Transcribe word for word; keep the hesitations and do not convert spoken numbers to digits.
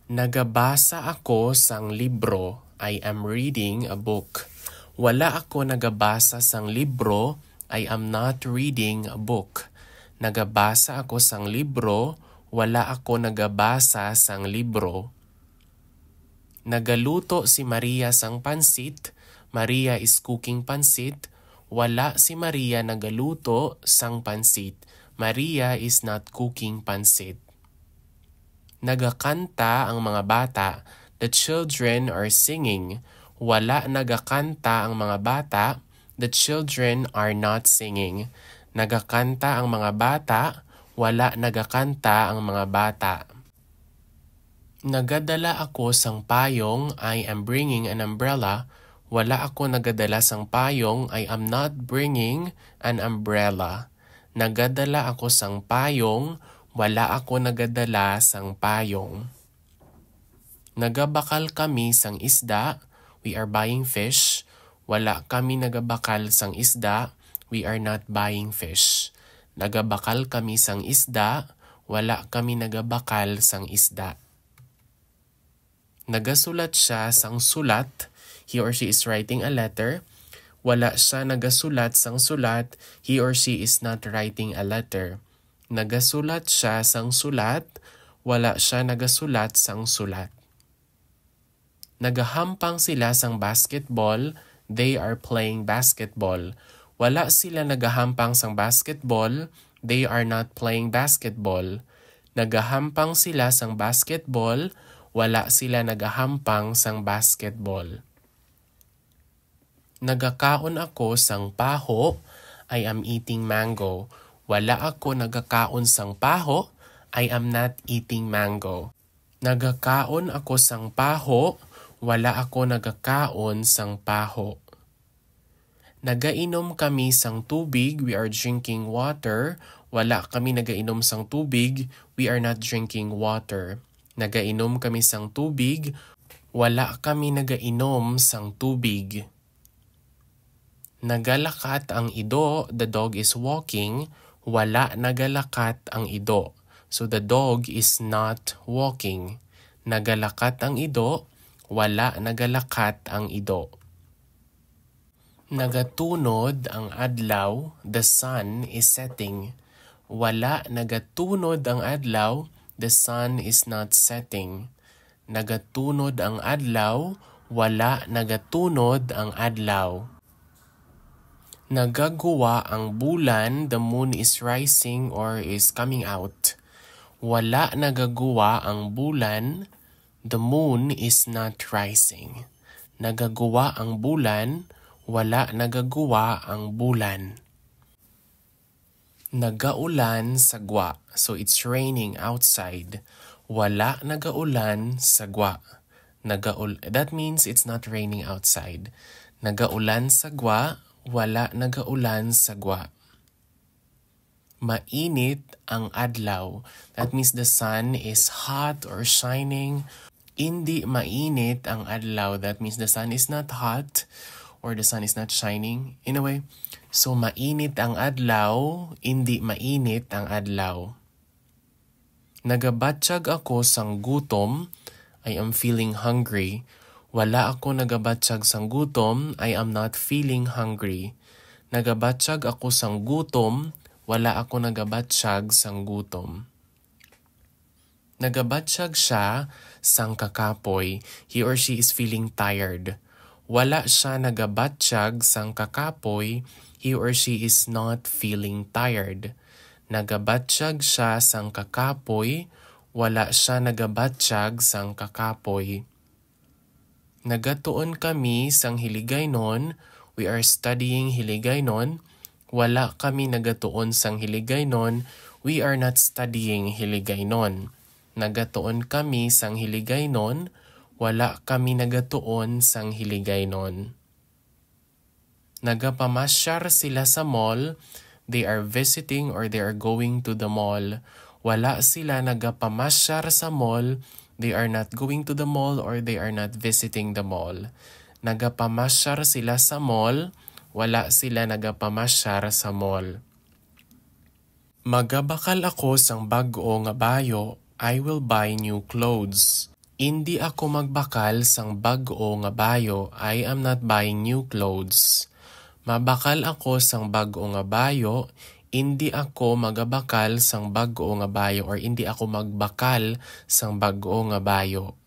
Nagabasa ako sang libro. I am reading a book. Wala ako nagabasa sang libro. I am not reading a book. Nagabasa ako sang libro. Wala ako nagabasa sang libro. Nagaluto si Maria sang pansit. Maria is cooking pansit. Wala si Maria nagaluto sang pansit. Maria is not cooking pansit. Nagakanta ang mga bata. The children are singing. Wala nagakanta ang mga bata. The children are not singing. Nagakanta ang mga bata. Wala nagakanta ang mga bata. Nagadala ako sang payong. I am bringing an umbrella. Wala ako nagadala sang payong. I am not bringing an umbrella. Nagadala ako sang payong. Wala ako nagadala sang payong. Nagabakal kami sang isda. We are buying fish. Wala kami nagabakal sang isda. We are not buying fish. Nagabakal kami sang isda. Wala kami nagabakal sang isda. Nagasulat siya sang sulat. He or she is writing a letter. Wala siya nagasulat sang sulat. He or she is not writing a letter. Nagasulat siya sang sulat. Wala siya nagasulat sang sulat. Nagahampang sila sang basketball. They are playing basketball. Wala sila nagahampang sang basketball. They are not playing basketball. Nagahampang sila sang basketball. Wala sila nagahampang sang basketball. Nagakaon ako sang paho. I am eating mango. Wala ako nagakaon sang paho. I am not eating mango. Nagakaon ako sang paho. Wala ako nagakaon sang paho. Nagainom kami sang tubig. We are drinking water. Wala kami nagainom sang tubig. We are not drinking water. Nagainom kami sang tubig. Wala kami nagainom sang tubig. Nagalakat ang ido. The dog is walking. Wala nagalakat ang ido. So the dog is not walking. Nagalakat ang ido. Wala nagalakat ang ido. Nagatunod ang adlaw. The sun is setting. Wala nagatunod ang adlaw. The sun is not setting. Nagatunod ang adlaw. Wala nagatunod ang adlaw. Nagaguwa ang bulan. The moon is rising or is coming out. Wala nagaguwa ang bulan. The moon is not rising. Nagaguwa ang bulan. Wala nagaguwa ang bulan. Nagaulan sa gwa. So it's raining outside. Wala nagaulan sa gwa. Nagaul-, that means it's not raining outside. Nagaulan sa gwa. Wala nagaulan sa gwa. Mainit ang adlaw. That means the sun is hot or shining. Indi mainit ang adlaw. That means the sun is not hot or the sun is not shining. In a way, so mainit ang adlaw, indi mainit ang adlaw. Nagabatyag ako sang gutom. I am feeling hungry. Wala ako nagabatyag sang gutom. I am not feeling hungry. Nagabatyag ako sang gutom. Wala ako nagabatyag sang gutom. Nagabatyag siya sang kakapoy. He or she is feeling tired. Wala siya nagabatyag sang kakapoy. He or she is not feeling tired. Nagabatyag siya sang kakapoy. Wala siya nagabatyag sang kakapoy. Nagatuon kami sang Hiligaynon. We are studying Hiligaynon. Wala kami nagatuon sang Hiligaynon. We are not studying Hiligaynon. Nagatuon kami sang Hiligaynon. Wala kami nagatuon sang Hiligaynon. Nagapamasyar sila sa mall. They are visiting or they are going to the mall. Wala sila nagapamasyar sa mall. They are not going to the mall or they are not visiting the mall. Nagapamasyar sila sa mall. Wala sila nagapamasyar sa mall. Magabakal ako sang bag-o nga bayo. I will buy new clothes. Indi ako magbakal sang bag-o nga bayo. I am not buying new clothes. Mabakal ako sang bag-o nga bayo. Indi ako magabakal sang bag-o nga bayo, or indi ako magbakal sang bag-o nga bayo.